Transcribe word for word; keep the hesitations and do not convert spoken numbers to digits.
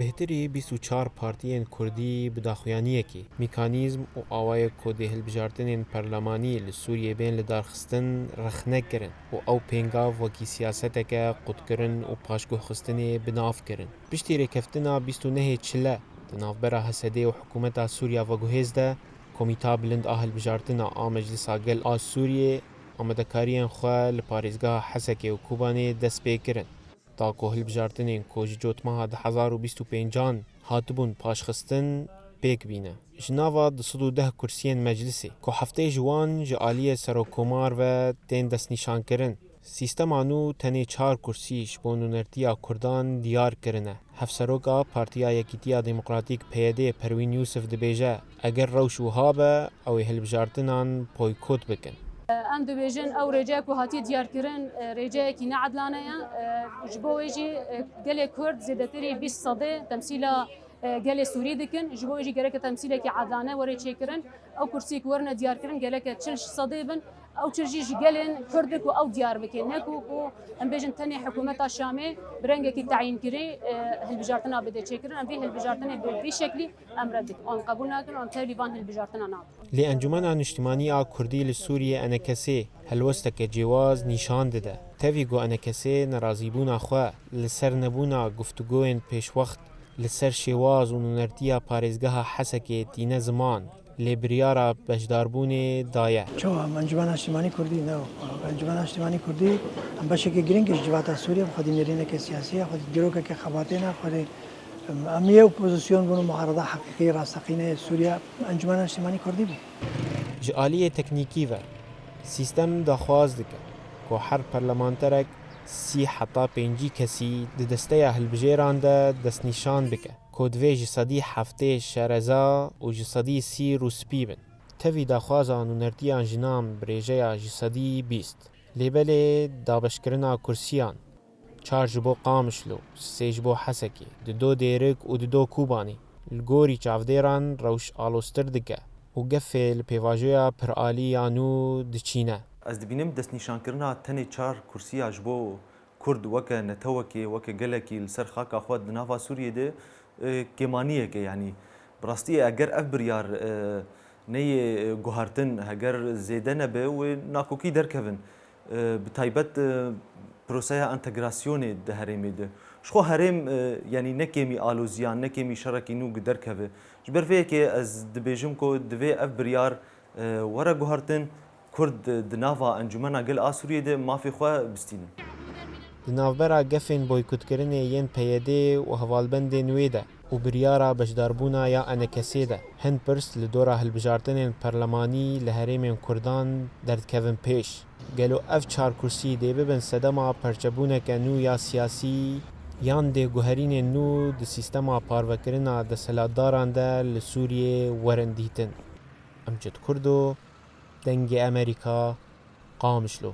Bêhtirî bîst û çar partiyên kurdî bi daxuyaniyekê, mekanîzm û awayek ku dê hilbijartinên perlemanî li Sûriyê bên lidarxistin rexne kirin û ew pêngav wekî siyaseteke qutkirin û paşguhxistinê bi nav kirin. Piştî rêkeftina bîst û nehê çile di navbera H S D û hikûmeta Sûriya veguhêz de, Komîta Bilind a Hilbijartina a Meclisa Gel a Sûriyê amadekariyên xwe li parêzgeha Hesekê û Kobanê dest pê kirin. Da ku hilbijartinên ku ji cotmeha du hezar û bîst û pêncan hatibûn paşxistin pêk bîne. Ji nava du sed û deh kursiyên meclisê, ku heftê ji wan ji aliyê serokkomar ve tên destnîşankirin, sîstema nû tenê çar kursî ji bo nûnertiya Kurdan diyar kirine. Hevseroka Partiya Yekîtiya Demokratîk, P Y D, Perwîn Yûsif dibêje, eger rewş wiha be, ew ê hilbijartinan boykot bikin. Em dibêjin, ew rêceyek ku hatiye diyarkirin, e, rêceyekî needlane ye. E, ji bo wê jî, e, gelê Kurd zêdetirî bîst sedê temsîla, e, gelê Sûrî dikin. Ji bo wê jî gereke temsîlekî edlane were çêkirin. Ew kursiyê ku werine diyarkirin gereke çil sedê bin. Ew çil jî ji gelên Kurd e ku ew diyar bike. Ne ku, ku em bêjin tenê hikûmeta Şamê bi rengekî teyînkirî, e, hilbijartina bide çêkirin. Em vî hilbijartinê bi vî şeklî em red dikin. Em qebûl nakin, em tevlî van hilbijartina nakin. Lê Encûmena Niştimanî a Kurdî li Sûriyê, ENKSê, helwesteke cêwaz nîşan dide. Tevî ku ENKSê nerazîbûna xwe li ser nebûna guftûgoyên pêşwext li ser şêwaz û nûnertiya parêzgeha Hesekê tîne ziman, lê biryara beşdarbûnê daye. Çawa em Encûmena Niştimanî Kurdî ne? Encûmena Niştimanî Kurdî em beşekî girîng ji civata Sûriyê, em xwedî nêrîneke siyasî ye, xwedî dîrokeke xebatê ne, xwedî Em, em yê opozîsyon bûn û muarada heqîqî, rasteqînê Sûriya Encûmena Niştimanî Kurdî bû. Ji aliyê teknîkî ve, sîstem daxwaz dike ku her parlamenterek sî heta pêncî kesî di desteya hilbijêran de destnîşan bike ku divê ji sedî heftê şereza û ji sedî sî rûspî bin. Tevî daxwaza nûnertiya jinan bi rêjeya ji sedî bîst. Lê belê dabeşkirina kursiyan, çar ji bo Qamişlo, sê ji bo Hesekê, dido Dêrik û dido Kobanê, li gorî çavdêran rewş aloztir dike û gefê li pêvajoya piralî ya nû diçîne. Ez dibînim destnîşankirina tenê çar kursiya ji bo Kurd weke netewekê, weke gelekî li ser xaka xwe di nava Sûriyê de, e, kêmaniyek e. Yanî bi rastî eger ev biryar, e, neyê, e, guhartin, heger zêde nebe, wê nakokî derkevin. E, bi taybet, e, proseya entegrasyonê di herêmê de. Ji xwe herêm, e, yanî ne kêmî aloziyan, ne kêmî şerekî nû derkeve. Ji ber vê yekê ez dibêjim ku divê ev biryar, e, were guhartin, Kurd di nava Encûmena Gel a Sûriyê de mafê xwe bistînin. Di navbera gefên boykotkirinê yên P Y D û hevalbendên wê de û biryara beşdarbûna ya ENKSê de, hin pirs li dora hilbijartinên perlemanî li herêmên Kurdan derdikevin pêş. Gelo ev çar kursî dê bibin sedema perçebûneke nû ya siyasî, yan dê guherînên nû di sîstema parvekirina desthilatdaran de li Sûriyê werin dîtin? Emcid Kurdo, Dengê Amerîka, Qamişlo.